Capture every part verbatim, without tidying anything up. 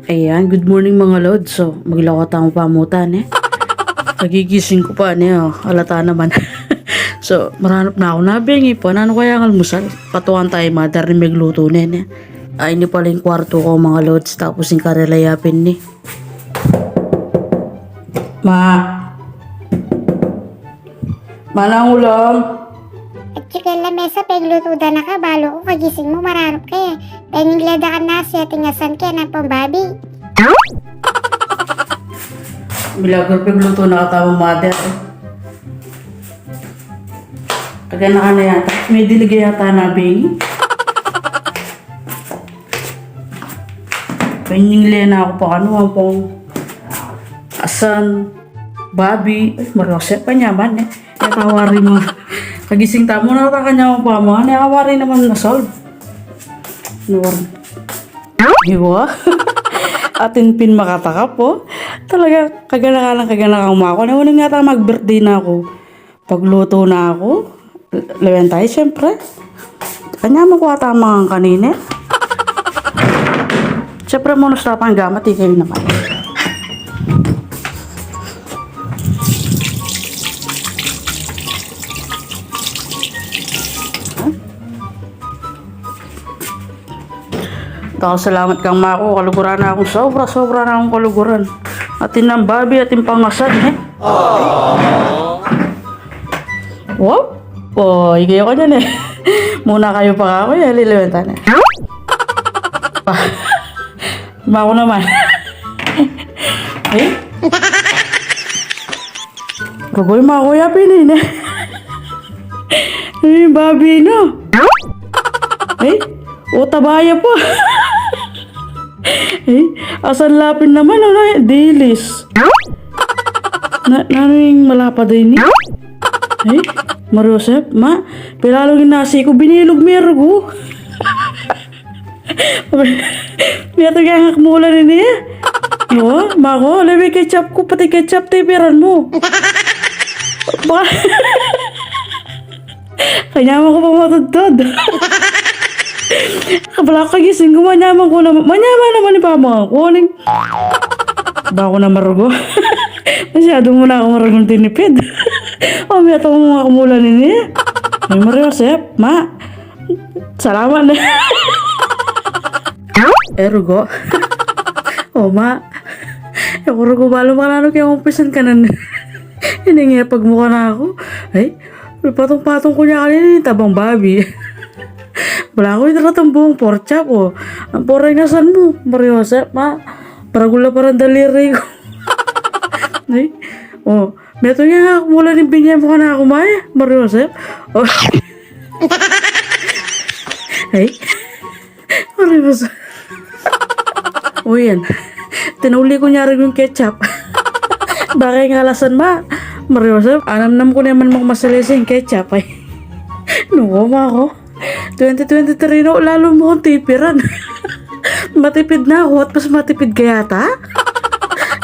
Ayan, good morning, mga lods. So, maglako tamu pamutan, e. Kagigising ku pa, ne, o. Alata naman. So, maranup na ku, ne, bengi pa. Nanu kaya ing almusal? Patuan taya i mother ni meglutu ne, ne. Ay, ini pala ing kwartu ku, mga lods. Tapus ing karela ya pin, ne. Ma. Manang ulam. Atyu keng lamesa, peglutu da na ka, balu ku kagising mu maranup ka e. Penyingle da ka nasi atin asan keng ampong babi. Milagro peglutu na ka tamung mother. Kaganakan na yata. May dilig yata na bengi. Penyingle na ku pa kanu ampong asan, babi. Ay, Maria Jose, kanyaman, e. Kaya kawari mu. Kagising tamu na, kanyaman pa mu. Kaya kawari naman na-solve. Ano ba? Di ba? Atin pin makatakap, o. Talaga, kaganakan, kaganakan mu aku. Nanu, uling yata mag-birthday na ku. Paglutu na ku, lawen taya, siyempre. Kanyaman ku ata mangan kanini. Siyempre, munus na pang gamat, ikayu naman. Dakal salamat kang ama ku, kaluguran na kung sobra, sobra na kung kaluguran. Atin nang babi, atin pang asan, e. Wow? O, ikayu kanyan, e. Muna kayu pa kaku, e, liliwentan, e. Ama ku naman. Ay? Rugu, ama ku, ya pin ini. Ay, babi na. Ay, o, taba ya pa. Ay, asan la pin naman, ano, e, dilis. Na, nanu ing malapad ini? Ay, Maria Jose, ma, pilalu ing nasi ku, binilug me rugu. Metung ya ing akmulan ini. O, ma ku, lawen ketchup ku, pati ketchup tipiran mu. Ba-, kanyaman ku pa matudtud. Kabla ku kagising ku, manyaman ku naman, manyaman naman i pamangku, uling. Ba ku na marugu. Masyadu mu na kung marugung tinipid. O, metung ya ing akmulan ini. Ay, Maria Jose, ma. Salamat na. E, rugu. O, ma. E ku rugu balu mananu keng umpisan kanan. Ini ngepag mu kanaku. Ay, patung-patung ku ne kanini, tabang babi. Balaku ing daratang bung pork chop, o. Ampong asan mu, Maria Jose, ma. Paragul la pa ring daliri ku. Ay, o. Metung ya ing akmulan ning binye mu kanaku, ma, e, Maria Jose. O. Ay. Maria Jose. O, yan. Tinauli ku ne rugu ing ketchup. Bakit ing alasan, ma? Maria Jose, anamnam ku ne man mung masalese ing ketchup, ay. Naku, ma ku. Twenty twenty-three na, lalu mu kung tipiran. Matipid na ku, at mas matipid ka yata.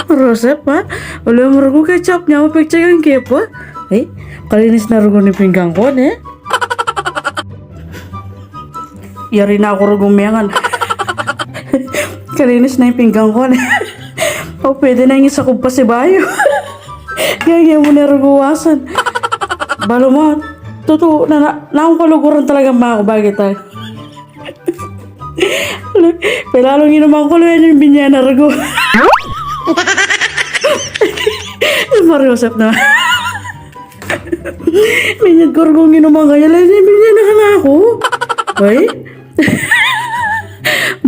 Maria Jose, ma. Uli mu rugu ketchup, nya mu pekche kang kepa. Ay, kalinis na rugu ning pinggan ku, ne? Yari na ku rugu mengan. Kalinis na ing pinggan ku, ne? O, pwede na ing isakup pasibayu. Gage mu ne rugu wasan. Balu mu, tutu, na, na, nanu kung kaluguran talaga, ma ku, bagay ta. Pilalu ing inuman ku, lawen ing binye na rugu. Maria Jose na. Minyad ku rugu ing inuman, kaya lawen ing binye na kanaku. Ay?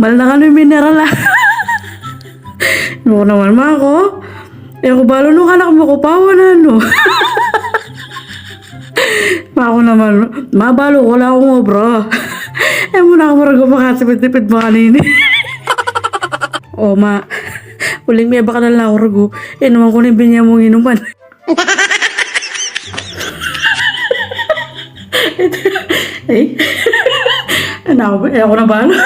Mal na kanu ing mineral, a. Naku naman, ma ku. E ku balu nung kanak mu ku pa, o nanu. Ma ku naman, ma, balu ku la kung obra. E mu na ku marugu makatipid-tipid makanini. O, ma. Uling mebakal la ku rugu. Inuman ku ne ing binye mung inuman. Ay. Naku, e ku na balu.